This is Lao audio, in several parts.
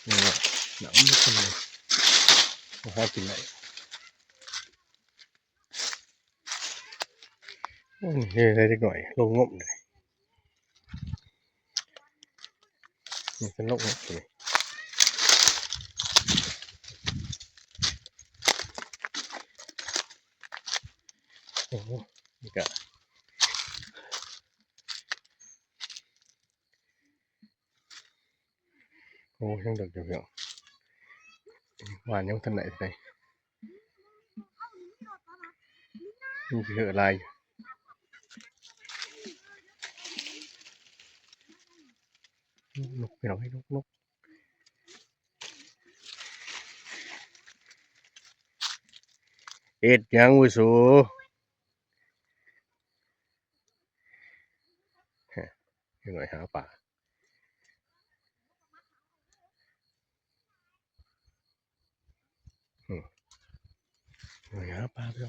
ນີ້ແຫຼະ ນ້ຳມັນຂຶ້ນເລີຍ ບໍ່ພໍກິນໄດ້. ໂອ້ຍ ເຮັດໃຫ້ເດັກນ້ອຍລົງງົມເລີຍ ນີ້ເປັນລົງງົມນີ້ ໂອ້ ນີ້ກະ ໂອ້ ຍັງເດິກຢູ່ພີ່ນ້ອງ ຫວ່ານຍັງບໍ່ທັນໄດ້ເທົ່າໃດ ມັນຊິເຫີຫຼາຍຢູ່ ນົກພີ່ນ້ອງເອີຍ ນົກ ນົກ ເຮັດຫຍັງວະສູ? ເດັກນ້ອຍຫາປາ. ອືມ ຫາປາເດີ.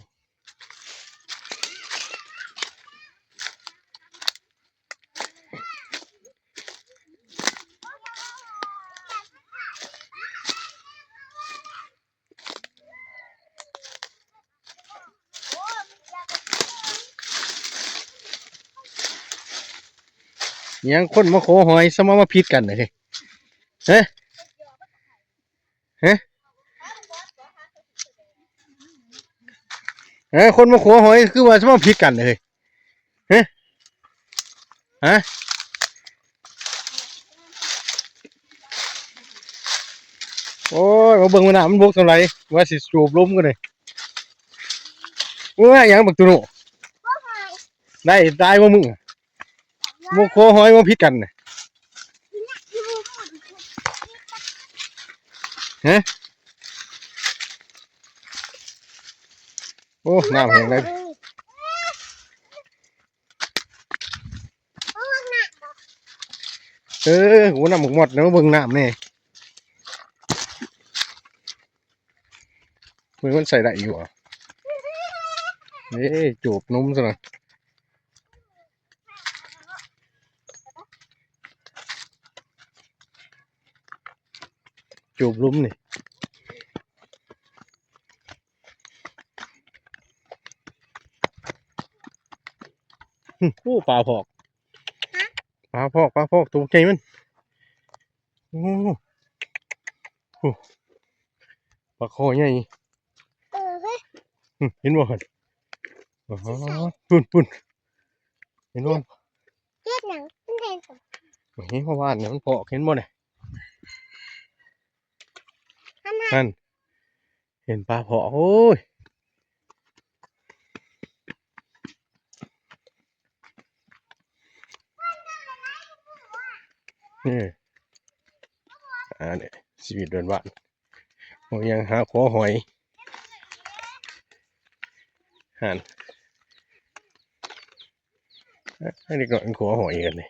ຫຍັງຄົນມາຂໍຫອຍ ສະມາ ມາຜິດກັນເດ ຮະ ຮະ ເອີ ຄົນມາຂໍຫອຍຄືວ່າສະມາຜິດກັນເດ ຮະ ຮະ ໂອ້ຍ ມາເບິ່ງວ່ານ້ຳມັນບົກສ່ຳໃດ ວ່າຊິສູບລົມກັນເດ. ໂອ້ຍ ຫຍັງບັກຕູໂນ ໄດ້ຕາຍບໍ່ມຶງ ບໍ່ຂໍຫອຍບໍ່ຜິດກັນນະ ຮະ ໂອ້ ນ້ຳແຫ້ງໄດ໋ ເອີ ໂອ້ ນ້ຳໝາກມອດ ມາເບິ່ງນ້ຳແດ່. ເບິ່ງມັນໃສ່ໄດ້ຢູ່ບໍ່ ເອີ ຈູບນົມຊະນະ ຈູບລົມນີ້ ຫຶ ໂອ້ ປາພອກ ຮະ ປາພອກ ປາພອກ ໂຕໃຫຍ່ມັນ ໂອ້ ໂອ້ ປາຄໍໃຫຍ່ ເອີ ເຮີ້ຍ ຫຶ ເຫັນບໍ່ຫັ້ນ ອໍ ພຸ້ນ ພຸ້ນ ເຫັນບໍ່ ເຮັດຫຍັງ ມັນເຫັນ ເຫັນເມື່ອວານນີ້ມັນພອກ ເຫັນບໍ່ນີ້ ຫັ້ນນະ ຫັ້ນ ເຫັນປາເພາະ ໂອ້ຍ ນີ້ ອັນນີ້ຊີວິດບ້ານໆ ເຮົາຍັງຫາຂໍຫອຍ ຫັ້ນ ອັນນີ້ກໍຂໍຫອຍກັນນີ້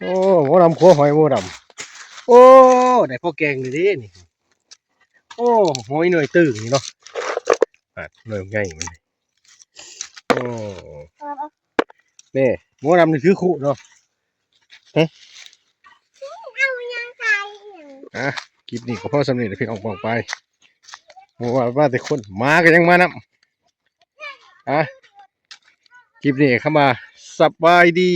ໂອ້ ບໍ່ດຳ ຂົວຫອຍບໍ່ດຳ ໂອ້ ໄດ້ພໍແກງເລີຍເດ້ນີ້ ໂອ້ ຫອຍໜ່ວຍຕຶງນີ້ເນາະ ອາ ໜ່ວຍໃຫຍ່ມັນ ໂອ້ ນີ້ ໝໍລຳນີ້ຖືຄຸເນາະ ຮະ ເອົາຫຍັງໃສ່ອີຫຍັງ ອ່ະ ຄລິບນີ້ກໍພໍສ່ຳນີ້ແຫຼະພີ່ນ້ອງປ້ອງປາຍ ບໍ່ວ່າມາແຕ່ຄົນ ໝາກໍຍັງມານຳ ອ່ະ ຄລິບນີ້ຄຳວ່າສະບາຍດີ.